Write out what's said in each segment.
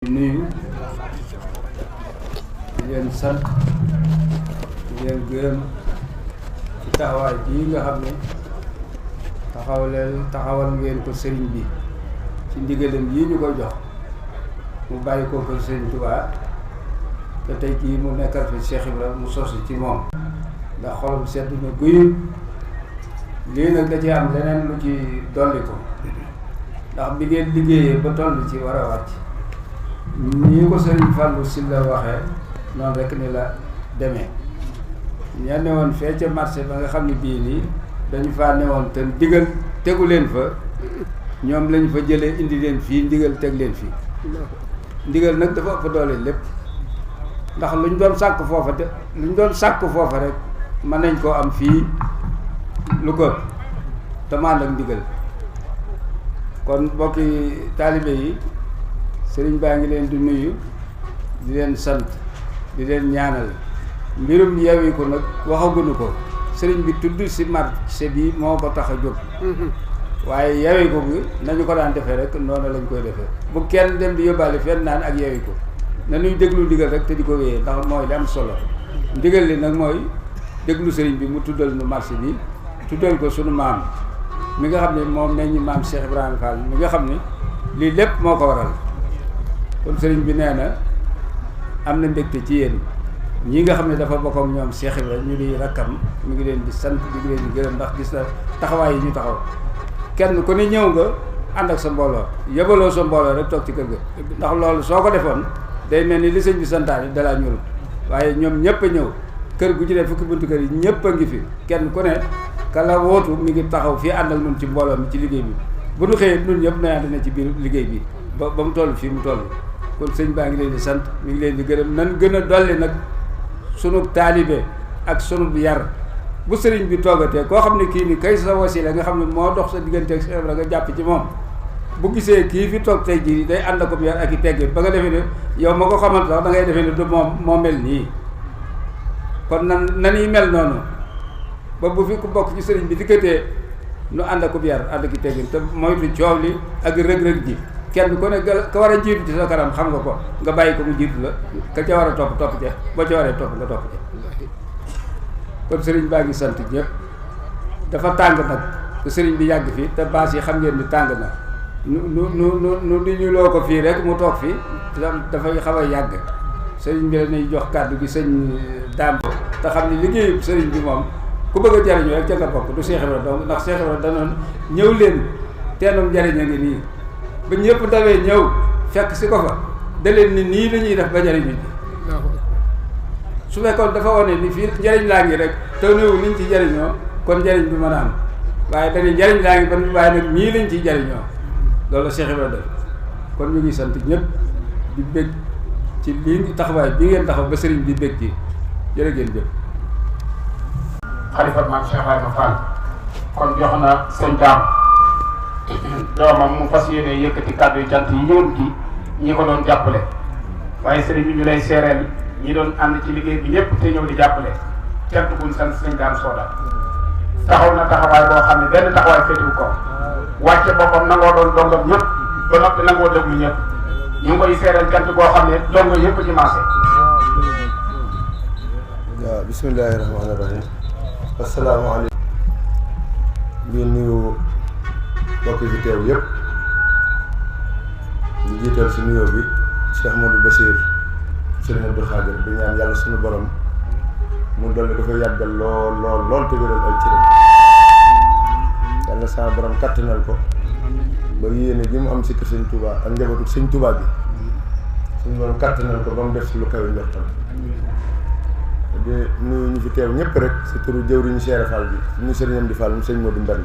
nuyu di leen sant di leen gërëm ci taxawaay bii nga xam ne taxawal ngeen ko sëriñ bi ci ndigalam yi ñu koy jox mu bàyyi ko ko sëriñ Tuubaa te tey jii mu nekkal fi Cheikh Ibrahima mu sosi ci moom ndax xolam sedd na guy lii nag da ci am leneen lu ci dolli ko ndax bi ngeen liggéeyee ba toll ci war a wàcc nii ko sëriñ Fallou Sylla waxee noonu rek ni la demee ña ne woon fee ca marché ba nga xam ne bii nii dañu faa newoon te ndigal tegu leen fa ñoom lañu fa jëlee indi leen fii ndigal teg leen fii ndigal nag dafa ëpp doole lépp ndax luñ doon sàkk foofa rek mën nañ koo am fii lu ko te ànd ak ndigal kon mbokki taalibe yi sëriñ baa ngi leen di nuyu di leen sant di leen ñaanal mbirum Yewwi Ko nag waxaguñu ko sëriñ bi tudd si marché bi moo ko tax a jóg waaye Yewwi Ko bi nañu ko daan defee rek noonu lañ koy defee bu kenn dem di yóbbaale fenn naan ak Yewwi Ko nañuy déglu ndigal rek te di ko wéyee ndax mooy li am solo ndigal li nag mooy déglu sëriñ bi mu tuddal nu marché bi tuddal ko sunu maam mi nga xam ne moom nañ ñu maam Cheikh Ibrahima Fall mi nga xam ne lii lépp moo ko waral kon sëriñ bi nee na am na mbégte ci yéen ñi nga xam ne dafa bokk ak ñoom Cheikh Ibrahima ñu di rakkam mi ngi leen di sant di leen di gërëm ndax gis na taxawaay yi ñu taxaw kenn ku ne ñëw nga ànd ak sa mbooloo yebaloo sa mbooloo rek toog ci kër ga ndax loolu soo ko defoon day mel ni li sëñ bi santaane dalaa ñurul waaye ñoom ñëpp a ñëw kër gu ci def fukki buntu kër yi ñëpp a ngi fi kenn ku ne kala wootu mi ngi taxaw fii ànd ak ñun ci mbooloo mi ci liggéey bi bu ñu xëyee ñun ñëpp nayaante ne ci biir liggéey bi ba mu toll fii mu toll kon sëñ baa ngi leen di sant mi ngi leen di gërëm nan gën a dolli nag sunu taalibe ak sunu yar bu sëriñ bi toogatee koo xam ne kii ni kay sa wasila nga xam ne moo dox sa diggante ak Cheikh nga jàpp ci moom bu gisee kii fi toog tey jii day ànd ak yar ak i tegg ba nga defee ne yow ma ko xamante sax da ngay defee ne du moo mel nii kon nanuy mel noonu ba bu fi ku bokk ci sëriñ bi dikkatee nu ànd ak yar ànd ak i tegg te moytu coow li ak rëg-rëg ji kenn ku ne ka war a jiitu ci sa kanam xam nga ko nga bàyyi ko mu jiitu la ka ca war a topp ca boo ca waree topp nga topp ca kon sëriñ baa ngi sant ñëpp dafa tàng nag te sëriñ bi yàgg fii te baas yi xam ngeen ni tàng na nu di ñu loo ko fii rek mu toog fii dafay xaw a yàgg sëriñ bi dañuy jox kàddu gi sëñ Dame te xam ne liggéeyu sëriñ bi moom ku bëgg a jariñu rek ca nga bokk du Cheikh Ibrahima donc ndax Cheikh Ibrahima danoon ñëw leen teenum jariñ a ngi nii ba ñëpp dawee ñëw fekk si ko fa da leen ni nii lañuy def ba jariñu su fekkoon dafa wane ni fii njariñ laa ngi rek te néewu niñ ci jariñoo kon njariñ bi mën a am waaye dañuy njariñ laa ngi ba waaye nag nii lañ ciy jariñoo loolu la Cheikh Ibrahima def kon ñu ngi sant ñëpp di bég ci lii taxawaay bi ngeen taxaw ba sëriñ bi bég ci jërë ngeen jëf xalifa maam Cheikh Ibrahima Fall kon jox na sëñ Dame doomam mu fas yéene yëkkati kàddu yu cant yi ñëwoon ci ñi ko doon jàppale waaye sëriñ bi ñu lay seereel ñi doon ànd ci liggéey bi ñëpp te ñëw di jàppale cant buñ sant sëñ Dame Soda taxaw na taxawaay boo xam ne benn taxawaay féetewu ko wàcce boppam nangoo doon dongam ñëpp ba noppi nangoo déglu ñëpp ñu ngi koy seereel cant boo xam ne dongo yëpp ci maase. waaw bismillaahi rahmaani rahiim asalaamaaleykum ñu nuyu mbokk yi fi teew yëpp ñu jiital si nuyoo bi Cheikh Modou Bachir Serigne Abdou Khadir di ñaan yàlla suñu borom mu dolli dafa yàggal lool te wéral ay cëram yàlla sama borom kattanal ko ba yéene gi mu am si kër Sëñ Touba ak njabootu Sëñ Touba bi suñu borom kattanal ko ba mu def si lu kawe njortam di nuyu ñu fi teew ñëpp rek si turu jëwriñu Cheikh Fall bi ñu Serigne Amdi Fall mu Sëñ Modou Mbend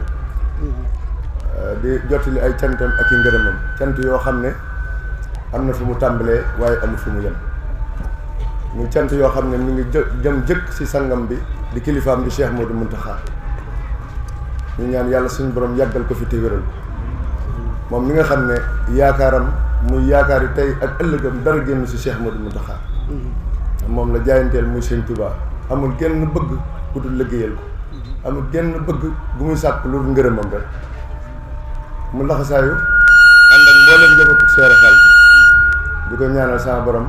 di jottali ay cantam ak i ngërëmam cant yoo xam ne am na fu mu tàmbalee waaye amul fu mu yem muy cant yoo xam ne mi ngi jëm jëkk ci sangam bi di kilifaam di Cheikh Modou Mountakha ñu ñaan yàlla suñu borom yàggal ko fi te wéral moom mi nga xam ne yaakaaram muy yaakaari tey ak ëllëgam dara génn ci Cheikh Modou Mountakha moom la jaayanteel muy Sëñ Touba amul genn bëgg ku dul liggéeyal ko amul genn bëgg bu muy sàkk lu ngërëmam rek mu laxasaayu ànd ak mboolem njabootu Cheikh Fall di ko ñaanal sama borom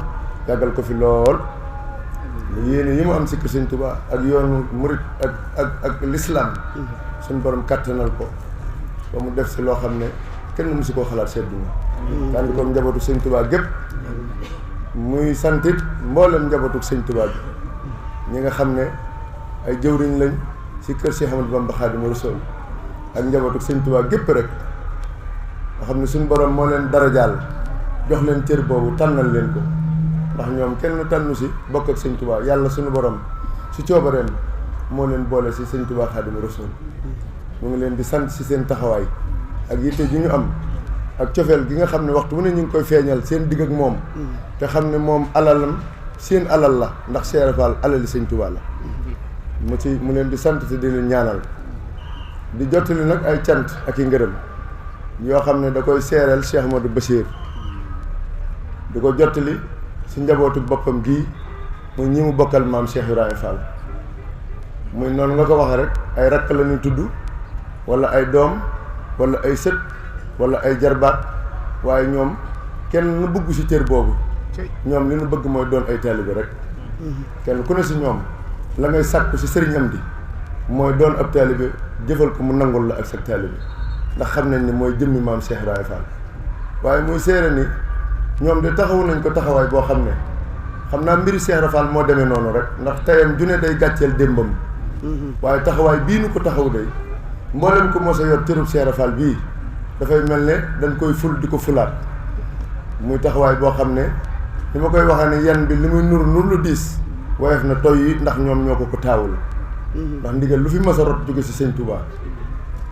yàggal ko fi lool yéene yi mu am si kër Sëñ Tuubaa ak yoonu murit ak l'islam suñu borom kattanal ko ba mu def si loo xam ne kenn mësu koo xalaat sedduna daan di ko njabootu Sëñ Tuubaa gépp muy santit mboolem njabootu Sëñ Tuubaa bi ñi nga xam ne ay jëwriñ lañ si kër Cheikh Ahmadou Bamba Khadimu Rasuul ak njabootu Sëñ Tuubaa gépp rek nga xam ne suñu borom moo leen darajaal jox leen cër boobu tànnal leen ko ndax ñoom kenn tànnu si bokk ak Sëñ Tuubaa yàlla suñu borom si coobareem moo leen boole si Sëñ Tuubaa Khadimu Rasuul mu ngi leen di sant si seen taxawaay ak yitte ji ñu am ak cofeel gi nga xam ne waxtu mu ne ñu ngi koy feeñal seen digg ak moom te xam ne moom alalam seen alal la ndax Cheikh Fall alali Sëñ Tuubaa la mu leen di sant te di leen ñaanal di jottali nag ay cant ak i ngërëm yoo xam ne da koy seereel Cheikh Ahmadou Bachir di ko jottali si njabootu boppam gii muy ñi mu bokkal maam Cheikh Ibrahima Fall muy noonu nga ko waxee rek ay rakk la ñuy tudd wala ay doom wala ay sët wala ay jarbaat waaye ñoom kenn nu bëgg si cër boobu ñoom li nu bëgg mooy doon ay taalibe rek kenn ku ne si ñoom la ngay sàkku si sëriñ Amdi mooy doon ab taalibe jëfal ko mu nangul la ak sa taalibe ndax xam nañ ni mooy jëmmi maam Cheikh Ibrahima Fall waaye muy seere ni ñoom de taxawu nañ ko taxawaay boo xam ne xam naa mbiri Cheikh Ibrahima Fall moo demee noonu rek ndax tayam ju ne day gàcceel démbam waaye taxawaay bii nu ko taxaw day mboolem ko mos a yor cërub Cheikh Ibrahima Fall bii dafay mel ne dañ koy ful di ko fulaat muy taxawaay boo xam ne li ma koy waxee ne yan bi li muy nur lu diis woyof na toy yi ndax ñoom ñoo ko taawul ndax ndigal lu fi mas a rot jóge si Sëñ Tuubaa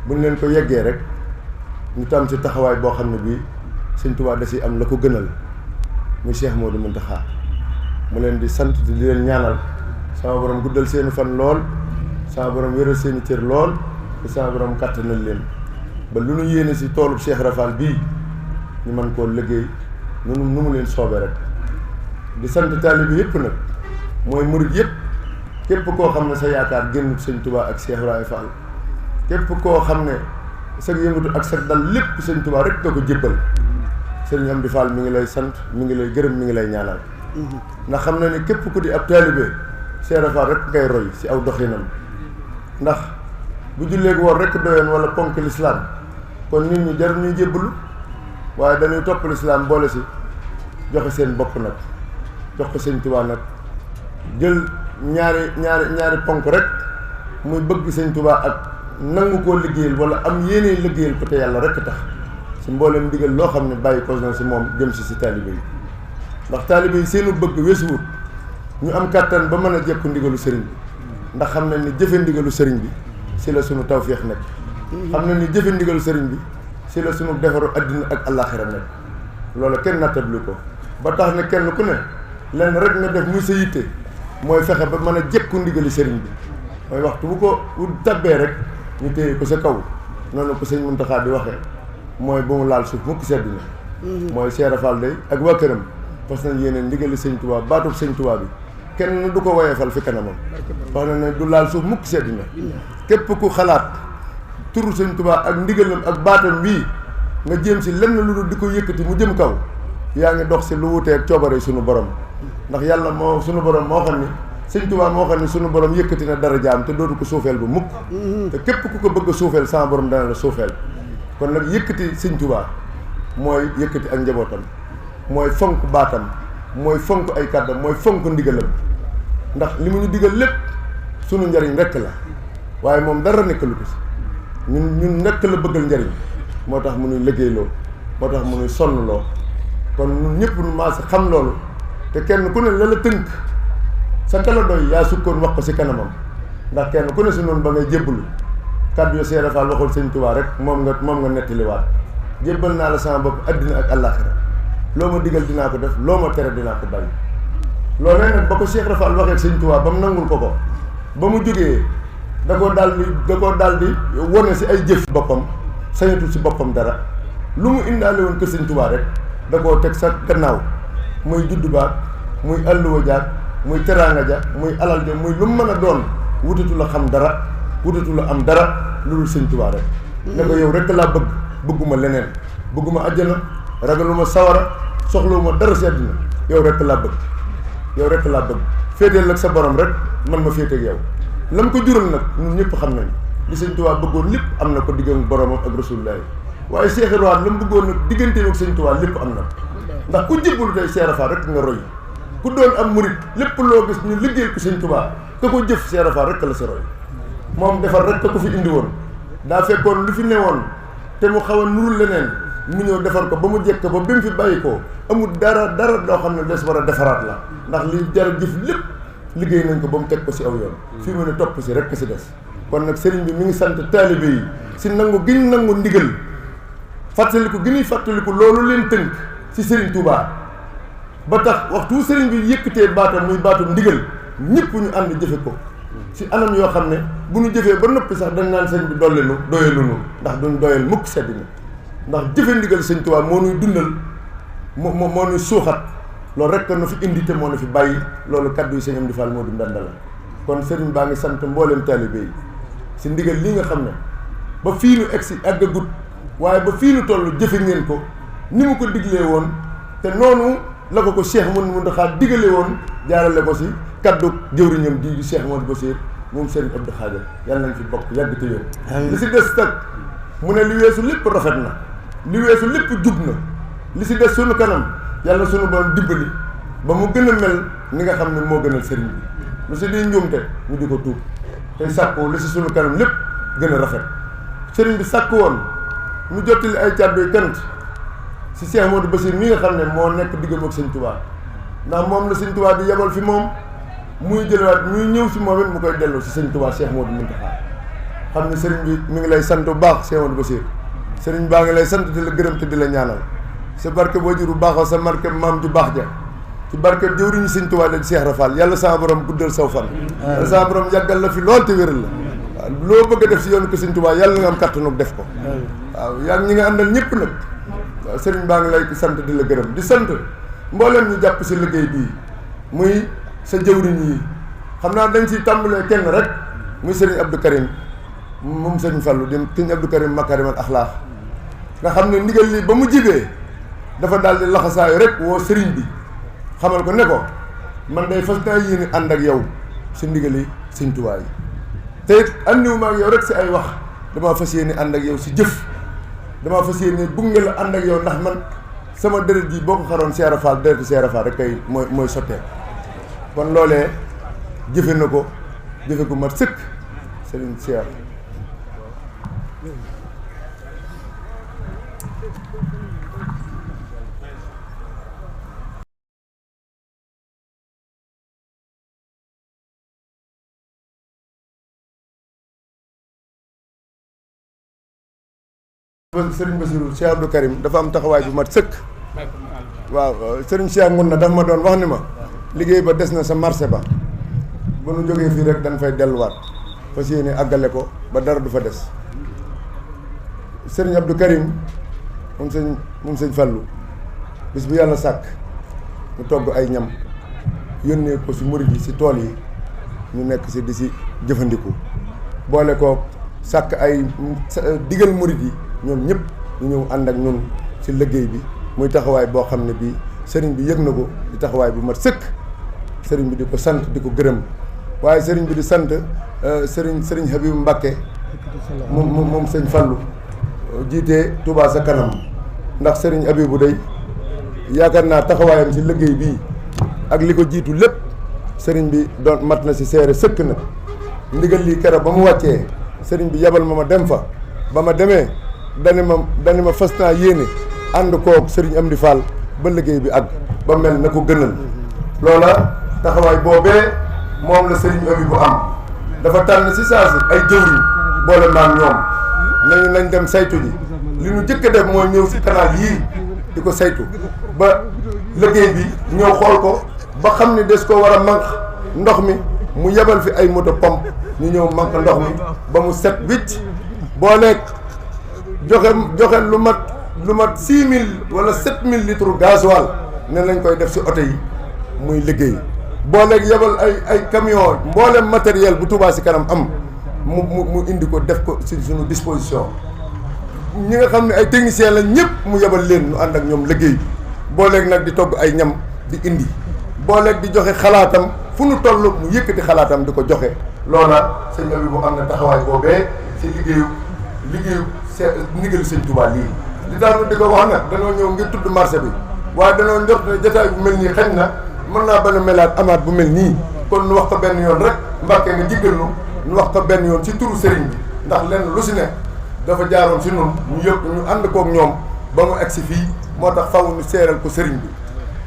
buñ leen ko yeggee rek ñu tam si taxawaay boo xam ne bii Sëñ Tuubaa da si am la ko gënal muy Cheikh Modou Mountakha mu leen di sant di leen ñaanal sama borom guddal seeni fan lool sama borom wéral seeni cër lool te sama borom kàttanal leen ba lu nu yéene si toolub Cheikh Rafal bii ñu mën koo liggéey nu mu leen soobee rek di sant taalibe yëpp nag mooy murit yëpp képp koo xam ne sa yaakaar génnut Sëñ Tuubaa ak Cheikh Ibrahima Fall képp koo xam ne sa yëngatu ak sa dal lépp Sëñ Tuubaa rek nga ko jébbal Sëriñ Amdi Fall mi ngi lay sant mi ngi lay gërëm mi ngi lay ñaanal ndax xam na ne képp ku di ab taalibe Cheikh Rafal rek ngay roy si aw doxinam ndax bu julleegu woon rek doyoon wala ponk lislaam kon nit ñi jar ñuy jébbalu waaye dañuy topp lislaam boole si joxe seen bopp nag jox ko Sëñ Tuubaa nag jël ñaari ponk rek muy bëgg Sëñ Tuubaa ak nangu koo liggéeyal wala am yéene liggéeyal ko te yàlla rek tax si mboolem ndigal loo xam ne bàyyi ko na si moom jëm si taalibe yi ndax taalibe yi seenu bëgg weesuwut ñu am kàttan ba mën a jekku ndigalu sëriñ bi ndax xam nañ ni jëfe ndigalu sëriñ bi si la sunu tawféex nekk xam nañ ni jëfe ndigalu sëriñ bi si la sunu defaru addina ak àllaaxira nekk loolu kenn nattabli ko ba tax ne kenn ku ne lenn rek nga def muy sa yitte mooy fexe ba mën a jekku ndigali sëriñ bi mooy waxtu bu ko tabbee rek ñu téye ko sa kaw noonu ko Sëñ Muntaxa di waxee mooy bu mu laal suuf mukk sedd na mooy Cheikh Rafal day ak waa këram fas nañ yéene ndigali Sëñ Tuubaa baatub Sëñ Tuubaa bi kenn du ko woyefal fi kanamam wax na ne du laal suuf mukk sedd na képp ku xalaat turu Sëñ Tuubaa ak ndigalam ak baatam bii nga jéem si lenn lu dul di ko yëkkati mu jëm kaw yaa ngi dox si lu wuteeg coobare sunu borom ndax yàlla moo sunu borom moo xam ni Sëñ Tuubaa moo xam ne sunu borom yëkkati na dara jaam te dootu ko suufeel bu mukk te képp ku ko bëgg a suufeel sama borom dana la suufeel kon nag yëkkati Sëñ Tuubaa mooy yëkkati ak njabootam mooy fonk baatam mooy fonk ay kàddam mooy fonk ndigalam ndax li mu ñu digal lépp sunu njariñ rekk la waaye moom dara nekkalu ko si ñun nekk la bëggal njariñ moo tax mu nuy liggéeyloo moo tax mu nuy sonnloo kon ñun ñëpp nu maase xam loolu te kenn ku ne la la tënk sa kala doy yaa sukkoon wax ko si kanamam ndax kenn ku ne si noonu ba ngay jébbalu kàddu yo Cheikh Rafal waxul Sëñ Tuubaa rek moom nga nettaliwaat jébbal naa la sama bopp addina ak àllaaxira loo ma digal dinaa ko def loo ma tere dinaa ko bàyyi loolee nag ba ko Cheikh Rafal waxee ak Sëñ Tuubaa ba mu nangul ko ba mu jógee da koo daal di wone si ay jëf boppam sañatul si boppam dara lu mu indaale woon kër Sëñ Tuubaa rek da koo teg sa gannaaw muy juddu baag muy alluwa jaag muy teraanga ja muy alal ja muy lu mu mën a doon wutatu la xam dara wutatu la am dara lu dul Sëñ Tuubaa rek ne ko yow rek laa bëgguma leneen bëgguma àjjana ragaluma sawara soxlawuma dara si àddina yow rek laa bëgg yow rek laa bëgg féeteel ak sa borom rek man ma féete ak yow lam ko jural nag ñun ñëpp xam nañ li sëñ Tuubaa bëggoon lépp am na ko diggante boromam ak Rasulullah waaye Cheikh Ibrahima la mu bëggoon nag digganteem ak sëñ Tuubaa lépp am na ndax ku jébbalu tey Cheikh Rafa rek nga roy ku doon am murit lépp loo gis ñu liggéeyal ko sëñ Tuubaa ka ko jëf Cheikh Rafa rek la sa roy moom defar rek ka ko fi indi woon daa fekkoon lu fi newoon te mu xaw a nurul leneen mu ñëw defar ko ba mu jekk ba bi mu fi bàyyi ko amul dara loo xam ne des war a defaraat la ndax li jar a jëf lépp liggéey nañ ko ba mu teg ko si aw yoon fii mu ne topp si rek si des kon nag sëriñ bi mi ngi sant taalibe yi si nangu gi ñu nangu ndigal fàttaliku gi ñuy fàttaliku loolu leen tënk si sëriñ Touba ba tax waxtu sëriñ bi yëkkatee baatam muy baatum ndigal ñëpp ñu ànd jëfe ko si anam yoo xam ne bu ñu jëfee ba noppi sax dañ naan sëñ bi dollenu doyalunu ndax duñ doyal mukk sedd ni ndax jëfe ndigal sëñ Touba moo nuy dundal moo nuy suuxat loolu rek nu fi indi te moo nu fi bàyyi loolu kaddu yi sëñ Amdi Fall moo du ndanda la kon sëriñ baa ngi sant mbooleem taalibe yi si ndigal lii nga xam ne ba fii nu egsi àggagut waaye ba fii nu toll jëfe ngeen ko ni mu ko diglee woon te noonu la ko Cheikh Mountakha digale woon jaarale ko si kaddu jëwriñam di Cheikh Modou Bassir moom Serigne Abdou Khadir yàlla nañ fi bokk yàgg te wér li si des nag mu ne li weesu lépp rafet na li weesu lépp jub na li si des sunu kanam yàlla sunu borom dimbali ba mu gën a mel ni nga xam ne moo gënal sëriñ bi lu si di njuumte ñu di ko tuub tey sàkku li si sunu kanam lépp gën a rafet sëriñ bi sàkku woon mu jottali ay kàddu cant si Cheikh Modou Bassir mi nga xam ne moo nekk diggam ak sëñ Touba ndax moom la sëñ Touba di yebal fi moom muy jëlewaat muy ñëw si moom it mu koy delloo si sëñ Touba Cheikh Modou Mountakha xam ne sëriñ bi mi ngi lay sant bu baax Cheikh Modou Bassir sëriñ baa ngi lay sant di la gërëm te di la ñaanal sa barke waajur bu baaxoo sa barke maam ju baax ja ci barke jëwriñu sëñ Touba la Cheikh Rafal yàlla sama borom guddal saw fan yàlla sama borom yàggal la fi lool te wéral la waaw loo bëgg a def si yoonu ko sëñ Touba yàlla nga am kattanu def ko waaw yaa ñi nga àndal ñëpp nag waaw sëriñ baa ngi lay sant di la gërëm di sant mbooleem ñu jàpp si liggéey bii muy sa jëwriñ yi xam naa dañ si tàmbalee kenn rek muy sëriñ Abdou Karim moom sëriñ Fallou di sëriñ Abdou Karim Makarimal Akhlaq nga xam ne ndigal lii ba mu jibee dafa daal di laxasaayu rek woo sëriñ bi xamal ko ne ko man day fas naa yéene ànd ak yow si ndigal yi sëñ Tuubaa yi te it àndiwuma ak yow rek si ay wax damaa fas yéene ànd ak yow si jëf damaa fas yéene bunge la ànd ak yow ndax man sama deret ji boo ko xaroon Cheikh Fall deretu Cheikh Fall rek kay mooy sottee kon loolee jëfe na ko jëfe ko mat sëkk sëriñ Cheikh sëriñ Bassirou Cheikh Abdou Karim dafa am taxawaay bu mat sëkk waaw sëriñ Cheikh ngun na dafa ma doon wax ni ma liggéey ba des na sa marché ba bu nu jógee fii rek dañ fay delluwaat fas yéene àggale ko ba dara du fa des sëriñ Abdou Karim moom sëñ Fallou bis bu yàlla sàkk mu togg ay ñam yónnee ko si murid yi si tool yi ñu nekk si di si jëfandiku boole ko sàkk ay digal murid yi ñoom ñëpp ñu ñëw ànd ak ñun ci liggéey bi muy taxawaay boo xam ne bii sëriñ bi yëg na ko di taxawaay bu mat sëkk sëriñ bi di ko sant di ko gërëm waaye sëriñ bi di sant sëriñ Habib Mbacké moom sëñ Fallou jiite Touba sa kanam ndax sëriñ Habibou day yaakaar naa taxawaayam ci liggéey bii ak li ko jiitu lépp sëriñ bi doon mat na ci seere sëkk na ndigal lii keroog ba mu wàccee sëriñ bi yabal ma dem fa ba ma demee dani ma fas naa yéene ànd koog sëriñ Amdi Fall ba liggéey bi àgg ba mel na ko gënal loola taxawaay boobee moom la sëriñ Abi bu am dafa tànn si saa si ay jëwriñ boole maam ñoom nañu nañ dem saytu ji li ñu jëkk a def mooy ñëw si canal yii di ko saytu ba liggéey bi ñëw xool ko ba xam ni des ko war a manque ndox mi mu yebal fi ay moto pompe ñu ñëw manque ndox mi ba mu set wicc boo nekk joxe lu mat 6000 wala 7000 litres gasoil ne lañ koy def si oto yi muy liggéey boo nekk yebal ay camion mboolem matériel bu Touba si kanam am mu indi ko def ko si suñu disposition ñi nga xam ne ay techniciens la ñëpp mu yebal leen ñu ànd ak ñoom liggéey booleeg nag di togg ay ñam di indi booleeg di joxe xalaatam fu nu toll mu yëkkati xalaatam di ko joxe loola sëñ Abibou am na taxawaay boobee ci liggéeyu ndigalu sëñ Touba lii li daanu di ko wax nag danoo ñëw ngir tudd marché bi waaye danoo njort ne jotaay bu mel nii xañ na mën naa bana melaat amaat bu mel nii kon nu wax ko benn yoon rek Mbàkke nga jiggal nu wax ko benn yoon ci turu sëriñ bi ndax lenn lu si ne dafa jaaroon si nun ñu ànd kook ñoom ba mu egsi fii moo tax faw nu seeral ko sëriñ bi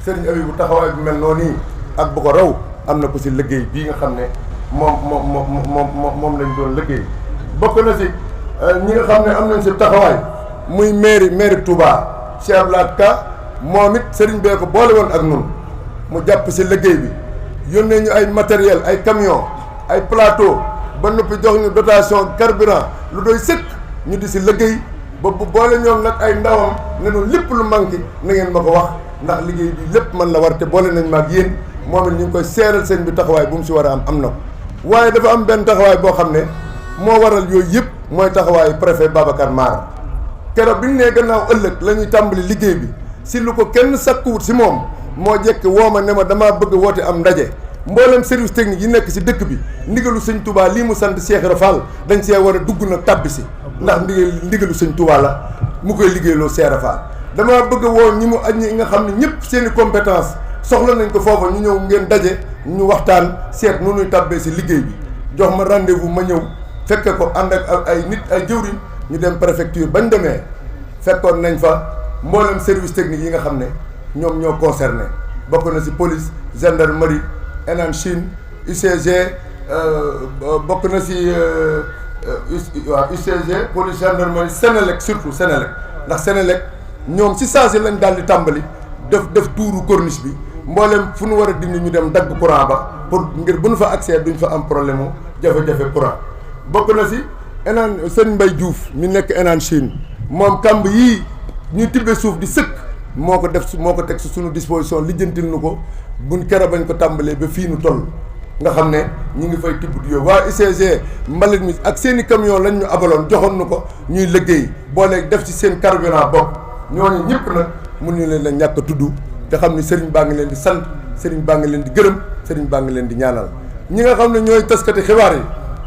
sëriñ Abibou taxawaay bu mel noonu ak bu ko raw am na ko si liggéey bii nga xam ne moom lañ doon liggéey bokk na si ñi nga xam ne am nañ si taxawaay muy mairie Touba Cheikh Abdoulaye Ka moom it sëriñ bee ko boole woon ak nun mu jàpp si liggéey bi yónnee ñu ay matériel ay camion ay plateau ba noppi jox ñu dotation carburant lu doy sëkk ñu di si liggéey ba bu boole ñoom nag ay ndawam ne noonu lépp lu manqué na ngeen ma ko wax ndax liggéey bi lépp man la war te boole nañ ma ak yéen moom it ñu ngi koy seeral sëñ bi taxawaay bu mu si war a am na ko waaye dafa am benn taxawaay boo xam ne moo waral yooyu yëpp mooy taxawaayu préfet Babacar Mar keroog bi ñu nee gannaaw ëllëg la ñuy tàmbali liggéey bi si lu ko kenn sakkuwut si moom moo jekk woo ma ne ma damaa bëgg woote am ndaje mboolem service technique yi nekk si dëkk bi ndigalu sëñ Touba lii mu sant Cheikh Ibra Fall dañ see war a dugg nag tàbbi si ndax ndigalu sëñ Touba la mu koy liggéeyloo Cheikh Ibra Fall damaa bëgg a woo ñi mu aj ñi nga xam ne ñëpp seen i compétence soxla nañ ko foofa ñu ñëw ngeen daje ñu waxtaan seet nu ñuy tàbbee si liggéey bi jox ma rendez-vous ma ñëw fekke ko ànd ak ay nit ay jëwriñ ñu dem préfecture bañ demee fekkoon nañ fa mboolem service technique yi nga xam ne ñoom ñoo concerné bokk na si police gendarmerie Enan Chine UCG bokk na si waaw UCG police gendarmerie Sénélec surtout Sénélec ndax Sénélec ñoom si saa si lañ daal di tàmbali def tuuru corniche bi mboolem fu nu war a dindi ñu dem dagg courant ba pour ngir bu nu fa accès duñ fa am problème mu jafe-jafe courant bokk na si Enan sëñ Mbaye Diouf mi nekk Enan Chine moom kamb yii ñuy tibbe suuf di sëkk moo ko teg si suñu disposition lijjantil nu ko buñ kera bañ ko tàmbalee ba fii nu toll nga xam ne ñu ngi fay tibb di yóbbu waa UCG mbalit mi ak seen i camion lañ ñu abaloon joxoon nu ko ñuy liggéey booleeg def ci seen carburant bopp ñooñu ñëpp nag mun ñu leen la ñàkk a tudd te xam ni sëriñ baa ngi leen di sant sëriñ baa ngi leen di gërëm sëriñ baa ngi leen di ñaanal ñi nga xam ne ñooy taskati xibaar yi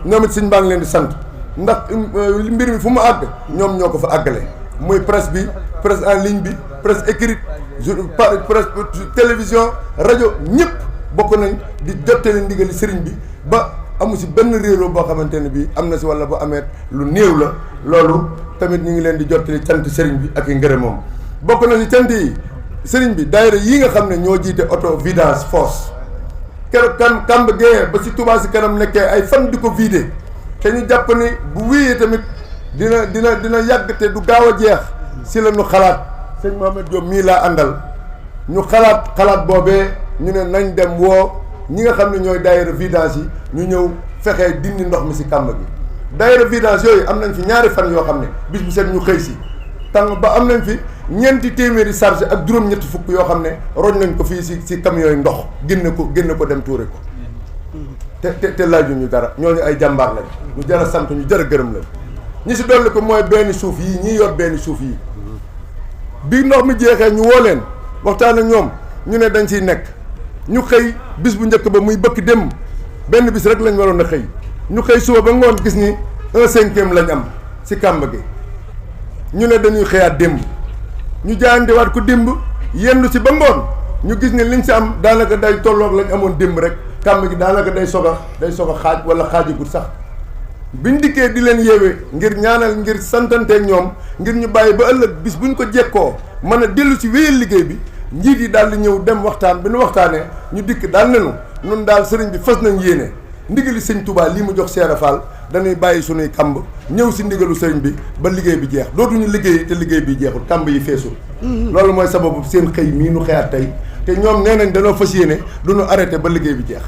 ñoom it sëriñ baa ngi leen di sant ndax mbir mi fu mu àgg ñoom ñoo ko fa àggale muy presse bi presse en ligne bi presse écrite presse télévision rajo ñëpp bokk nañ di jottali ndigali sëriñ bi ba amu si benn réeróo boo xamante ne bii am na si wala bu amee lu néew la loolu tamit ñu ngi leen di jottali cant sëriñ bi ak i ngërëmam bokk na si cant yi sëriñ bi daayira yii nga xam ne ñoo jiite auto vidange fosse keroog kamb gee ba si Touba si kanam nekkee ay fan di ko vider te ñu jàpp ni bu wéyee tamit dina yàgg te du gaaw a jeex si la ñu xalaat sëñ Mohamed Diop mii laa àndal ñu xalaat boobee ñu ne nañ dem woo ñi nga xam ne ñooy daayira vidange yi ñu ñëw fexee dindi ndox mi si kàmb gi daayira vidange yooyu am nañ fi ñaari fan yoo xam ne bis bu set ñu xëy si tàng ba am nañ fi ñeenti téeméeri charge ak juróom-ñetti fukk yoo xam ne roñ nañ ko fii si camion yi ndox génne ko dem tuure ko te laaju ñu dara ñooñu ay jàmbaar lañ ñu jar a sant ñu jar a gërëm lañ ñi si dolli ko mooy benn suuf yii ñii yor benn suuf yii bi ndox mi jeexee ñu woo leen waxtaan ak ñoom ñu ne dañ ciy nekk ñu xëy bis bu njëkk ba muy bëkk dem benn bis rek lañ waroon a xëy ñu xëy suba ba ngoon gis ni 1/5 lañ am si kàmb gi ñu ne dañuy xëyaat démb ñu jaayantewaat ko démb yendu si ba ngoon ñu gis ne liñ si am daanaka day tolloog lañ amoon démb rek kàmb gi daanaka day soog a xaaj wala xaajagut sax biñ dikkee di leen yeewee ngir ñaanal ngir santanteeg ñoom ngir ñu bàyyi ba ëllëg bis buñ ko jekkoo mën a dellu si wéyal liggéey bi njiit yi daal di ñëw dem waxtaan bi nu waxtaanee ñu dikk daal nenu nun daal sëriñ bi fas nañ yéene ndigali sëñ Touba lii mu jox Cheikh Fall dañuy bàyyi sunuy kàmb ñëw si ndigalu sëriñ bi ba liggéey bi jeex dootuñu liggéey te liggéey bi jeexul kàmb yi feesul loolu mooy sababu seen xëy mii nu xëyaat tey te ñoom nee nañ danoo fas yéene du ñu arrêté ba liggéey bi jeex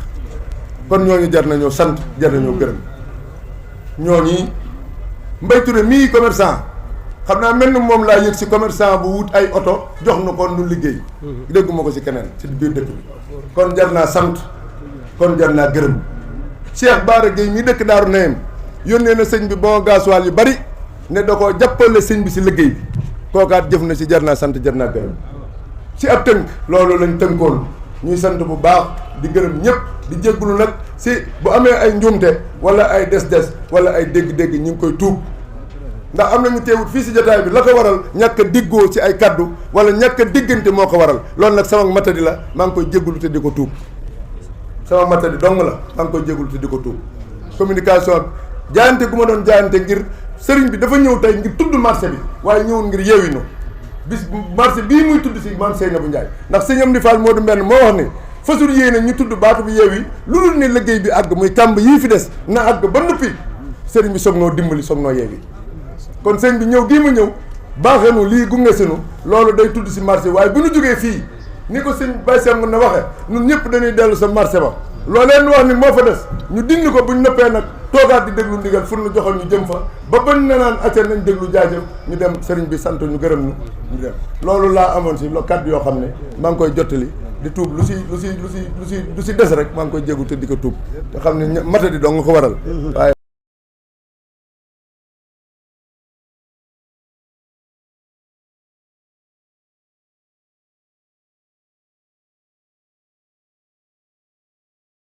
kon ñooñu jar nañoo sant jar nañoo gërëm ñooñi Mbaye Touré mii commerçant xam naa mel ni moom laa yëg si commerçant bu wut ay oto jox na ko nu liggéey dégguma ko si keneen si biir dëkk bi kon jar naa sant kon jar naa gërëm Cheikh Bara Gueye mii dëkk Daaru Nayim yónnee na sëñ bi bon gasoil yu bari ne da koo jàppale sëñ bi si liggéey bi kookaat jëf na si jar naa sant jar naa gërëm ci ab tënk loolu lañ tënkoon ñuy sant bu baax di gërëm ñëpp di jéggulu nag si bu amee ay njuumte wala ay des wala ay dégg-dégg ñu ngi koy tuub ndax am nañu teewut fii si jotaay bi la ko waral ñàkk a diggoo ci ay kaddu wala ñàkk a diggante moo ko waral loolu nag sama matadi la maa ngi koy jéggulu te di ko tuub sama matadi dong la maa ngi koy jéggulu te di ko tuub communication ak jaayante gu ma doon jaayante ngir sëriñ bi dafa ñëw tey ngir tudd marché bi waaye ñëwul ngir yeewinu bis marché bii muy tudd si maam Seynabou Ndiaye ndax sëñ Amdi Fall moo du mbenn moo wax ni fasul yéene ñu tudd baatu bi yeew yi lu dul ne liggéey bi àgg muy kàmb yii fi des na àgg ba noppi sëriñ bi soog noo dimbali soog noo yeew yi kon sëñ bi ñëw gii ma ñëw baaxeenu lii gunge sinu loolu day tudd si marché waaye bu ñu jógee fii ni ko sëñ Baye Sem na waxee ñun ñëpp dañuy dellu sa marché ba looleen wax ni moo fa des ñu dindi ko buñ nëppee nag toogaat di déglu ndigal fu ñu joxoon ñu jëm fa ba bañ na naan acca nañ déglu jaajëf ñu dem sëriñ bi sant ñu gërëm ñu dem loolu laa amoon si lo kàddu yoo xam ne maa ngi koy jottali di tuub lu si des rek maa ngi koy jégu te di ko tuub te xam ne matadi doo nga ko waral waaye